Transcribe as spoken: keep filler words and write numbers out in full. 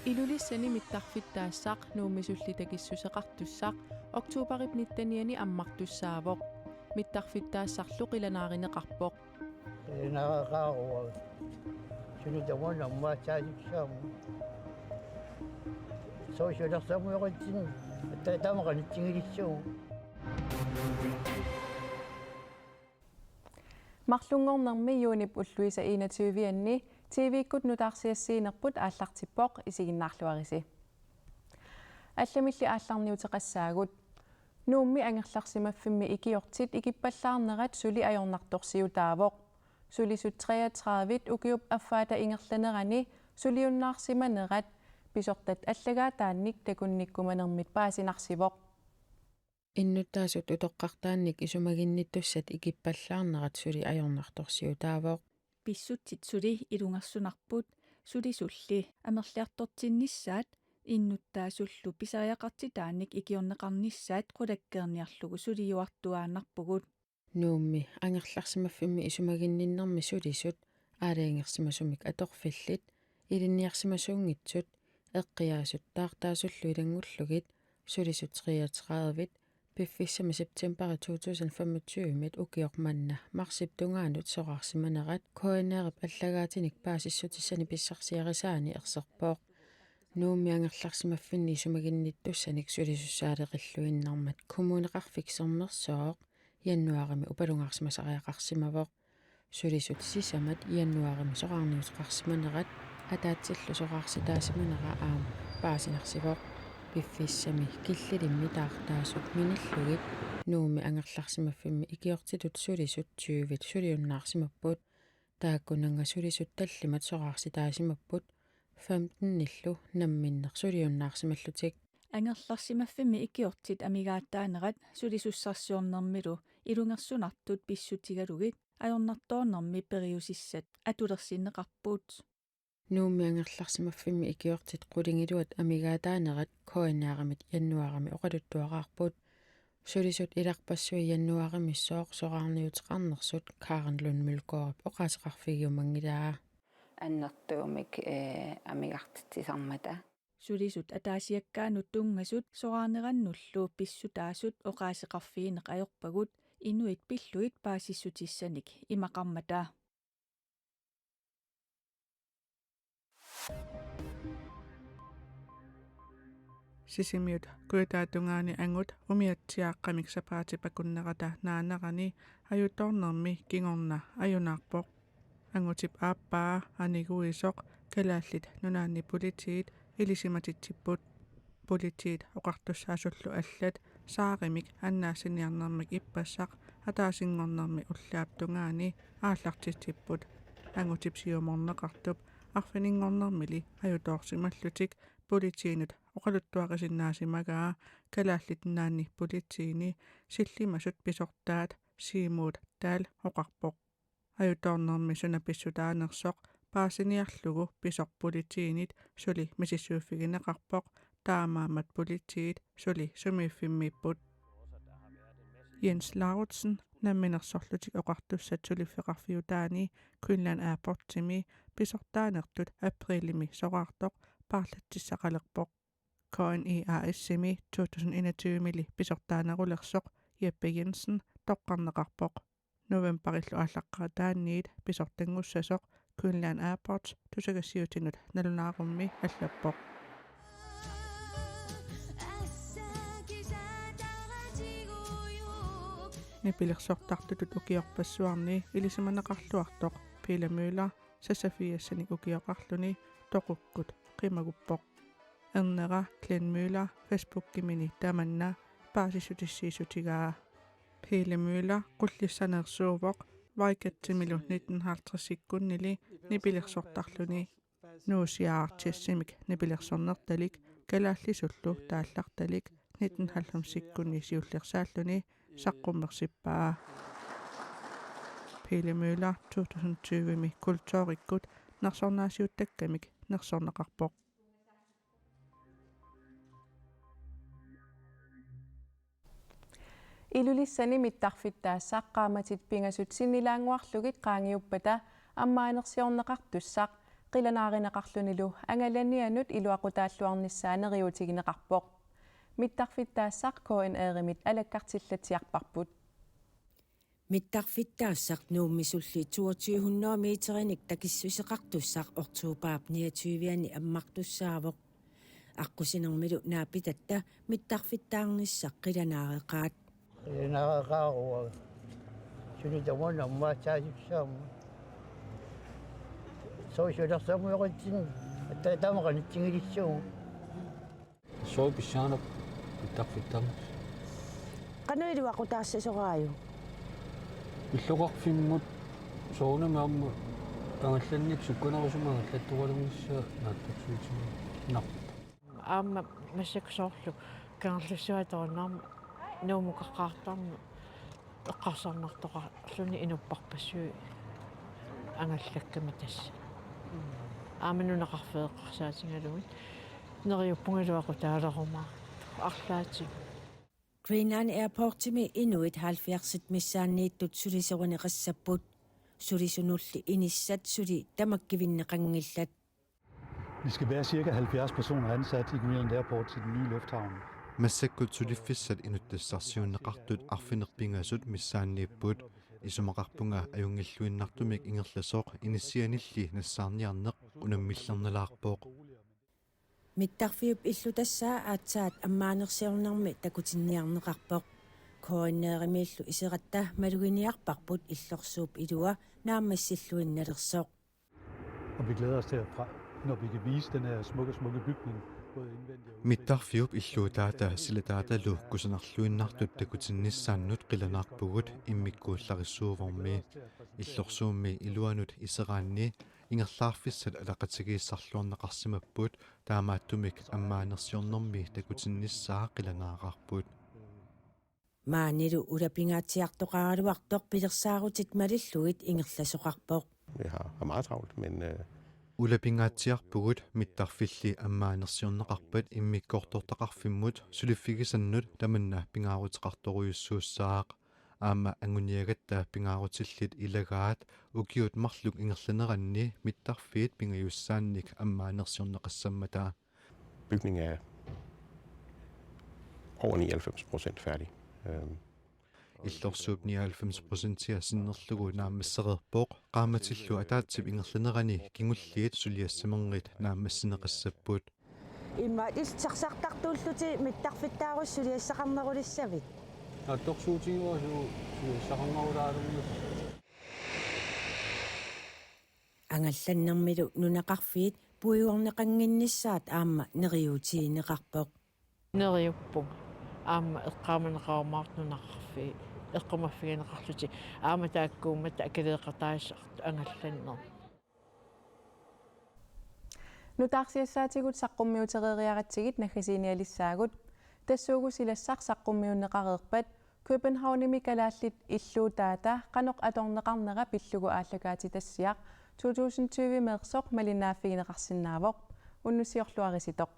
Ilulissani mittarfittaassaq Nuummisulli takissuseqartussaq oktobarip nittenianni ammartussaavoq. Mittarfittaassarlu qilanaarineqarpoq. Qilanaaraqaruaq. Suni tamanna ammaatsaasissaammat. Sooq sulersamujoqatsin ta-, tamaqanitsingilissuugut. Marlunngornermi juunip ulluisa enogtyve-anni T V-kkut nutaarsiassiinerput aallartippoq, isiginnaarluarisi. Allamilli aallarniuteqassaagut. Nuummi angerlarsimaffimmi ikiortit ikippallaarnerat suli ajornartorsiutaavoq. Sulisut treogtredive ukiup affaata ingerlanerani suliunnaarsimanerat pisortat allagaataannik takunnikkumanermit paasinarsivoq. Innuttaasut utoqqartaannik isumaginnittussat ikippallaarnerat suli ajornartorsiutaavoq. Pissutsit suli ilungersunarput, sulisulli amerliartortinnissaat innuttaasullu pisariaqartitaannik ikiorneqarnissaat qulakkeerniarlugu suliuartuaannarpugut. Nuummi angerlarsimaffimmi isumaginninnermi sulisut aalajangersimasumik atorfillit ilinniarsimasuunngitsut eqqiaasut taartaasullu ilanngullugit sulisut treogtredive piffissami septembari to tusind femogtyve-mit ukioq manna marsip tungaanut soraarsimanerat K N R-ip allagaatinik paasissutissanik pissarsiarisaani erserpoq. Nuummi angerlarsimaffinni isumaginnittussanik sulisussaaleqilluinnarmat Kommuneqarfik Sermersooq januaarimi upalungaarsimasariaqarsimavoq. Sulisut sisamat januaarimi soraarniuteqarsimanerat ataatsillu soraarsitaasimanera aamma paasinarsivoq. Piffissami killilimmi taartaasut minillugit Nuummi angerlarsimaffimmi ikiortitut sulisut tyvit suliunnaarsimapput. Taakkunannga sulisut tallimat soraarsitaasimapput, femtenillu namminneq suliunnaarsimallutik. Angerlarsimaffimmi ikiortit amigaataanerat sulisussarsiornermilu ilungersunartut pissutigalugit ajornartoornermi periusissat atulersinneqarput. Nuummi angerlarsimaffimmi ikiortit qulingiluat amigaataanerat K N R-imit januaarimi oqaluttuaraarput. Sulisut ilarpassui januaarimissooq soraarniuteqarnersut Karen Lund Mølgaardip oqaaseqarfigiumanngilaa. Annertuumik, ee, amigartitsisarmata. Sulisut ataasiakkaanut tunngasut soraarnerannullu pissutaasut oqaaseqarfigineq ajorpagut inuit pillugit paasissutissanik imaqarmata. Sisimiut kujataatungaani angut umiatsiaaqqamik sapaatip akunnerata naanerani ajutoornermi kingorna ajunaarpoq. Angutip aappaa aniguisoq Kalaallit Nunaanni Politiit ilisimatitsipput. Politiit oqartussaasullu allat saarimik annaassiniarnermik ippassaq ataasinngornermi ullaap tungaani aallartitsipput. Angutip siumorneqartup arfininngornermili ajutoorsimallutik politiinut oqaluttuarisinnaasimagaa Kalaallit Nunaanni Politiini sillimasut pisortaat Siumuut Dahl oqarpoq. Ajutoornermi suna pissutaanersoq paasiniarlugu pisoq politiinit suli misissuiffigineqarpoq, taamaammat politiit suli sumiiffimmiipput. Jens Lauritsen Namminersorlutik Oqartussat suliffeqarfiutaani Greenland Airportsimi pisortaanertut aprilimi soraartoq paarlatsissaqalerpoq. K N I A S-imi to tusind enogtyve-mili pisortaanerulersoq Jeppe Jensen toqqarneqarpoq. Novembarillu aallaqqaataaniit pisortanngussasoq Greenland Airports tusagassiuutinut nalunaarummi allappoq. Nipilersortartutut ukiorpassuarni ilisimaneqarluartoq Pele Møller seksogfirsinik ukioqarluni toqukkut qimaguppoq. Ernera Glenn Møller Facebookimini tamanna paasissutissiissutigaa. Pele Møller qullissanersuuvoq Veigatsimilu nitten halvtredsikkunnili nipilersortarluni. Nuusiaq Jazzimik nipilersornertalik kalaallisullu taallartalik nitten halvfemsikkunni siullersaalluni saqqummersippaa. Pele Møller to tusind tyve-mi kulturikkut nersornaasiuttakkamik nersorneqarpoq. Ilulissani mittarfittaassaq qaammatit pingasut sinnilaannguarlugit qaangiuppata ammaanersiorneqartussaq Qilanaarineqarlunilu angalanianut iluaqutaalluarnissaa neriuutigineqarpoq. Mittarfittaassaq K N R-imit alakkartillatsiarparput. Mittarfittaassaq Nuummi sulli toogtyve hundrede meterinik takissuseqartussaq oktobarip niogtyve-ani ammartussaavoq. Aqqusinermilu naapitatta mittarfittaarnissaq qilanaareqaat. Qilanaaraqaaq uanga. Suni tamanna ammaatsaasissaammat. Sooq sulersammujoqitsin atta tamaqa nitsigilissuugut. Sooq pissaanerput mittarfittaarnissaq. Qanoq iluaqutaassasoraajuk? Illoqarfimmut soorunami aamma angallanneq sukkanerusumik angallattoqalernissaa naatsorsuutigiinnarpoq. Aamma massakkut soorlu Kangerlussuaq atorunnarmat Nuummukaqqaartarmat eqqarsarnartoqarluni inupparpassuit angallakkami tassa. Aamma nunaqarfeeqqarsaatigalugit neriuppunga iluaqutaalerumaartoq arlaatigut. Greenland Airportimi inuit halvfjerdsit missaanniittut sulisorineqassapput. Sulisunulli inissat suli tamakkivinneqanngillat. Vi skal være cirka halvfjerds personer ansat i Greenland Airport til den nye lufthavn. Massakkut suliffissat inuttassarsiunneqartut arfineq-pingasut missaanniipput. Isumaqarpunga ajunngilluinnartumik ingerlasoq inissianilli nassaarniarneq unammillernalaarpoq. Mittarfiup illutassaa aatsaat ammaanersiornermi takutinniarneqarpoq. K N R-imiillu iseratta maluginiarparput illorsuup ilua naammassilluinnalersoq. Og vi glæder os til, at fra, når vi kan vise den her smukke, smukke bygning, både indvendigt og udvendigt. Mittarfiup illuutaata silataatalu kusanarluinnartut takutinnissaannut qilanaarpugut immikkuullarissuuvormi. Illorsuummi iluanut iseraanni ingerlaarfissat ataqatigiissarluarneqarsimapput, taamaattumik ammaanersiornermi takutinnissaa qilanaarparput. Maanilu ulapingaatsiartoqaraluartoq pilersaarutit malillugit ingerlasoqarpoq. Vi har, har meget travlt, men, øh, Ulapingaatsiarpugut, mittarfilli ammaanersiorneqarpat immikkoortortaqarfimmut suliffigisannut tamanna pingaaruteqartorujussuussaaq. Aamma anguniagatta pingaarutillit ilagaat ukiut marluk ingerlaneranni mittarfiit pingajussaannik ammaanersiorneqassammata. Bygningen er over nioghalvfems procent færdig. Øhm, Illorsuup nioghalvfems procentia sinnerlugu naammassereerpoq, qaammatillu ataatsip ingerlanerani kingulliit suliassamernit naammassineqassapput. Immaqa ilsarsartartuullutit mittarfittaarussi suliassaqarnerulissavit? Naatsorsuutigivagut suliassaqarnerulaalernerput. Angallannermilu nunaqarfiit puigorneqannginnissaat aamma neriuutigineqarpoq. Neriuppunga. Aamma eqqaamaneqarumaartoq nunaqarfiit eqqumaffigineqarlutik. Aamma taakkuummata akiliiqataasartut angallannermut. Nutaarsiassaatigut saqqummiutereeriaratsigit naggasiinialissaagut. Tassuugu silassaq saqqummiunneqareerpat Københavnimi kalaallit illuutaata qanoq atorneqarnera pillugu aallakaatitassiaq to tusind tyve-meersoq malinnaaffigineqarsinnaavoq. Unnussiorluarisitoq.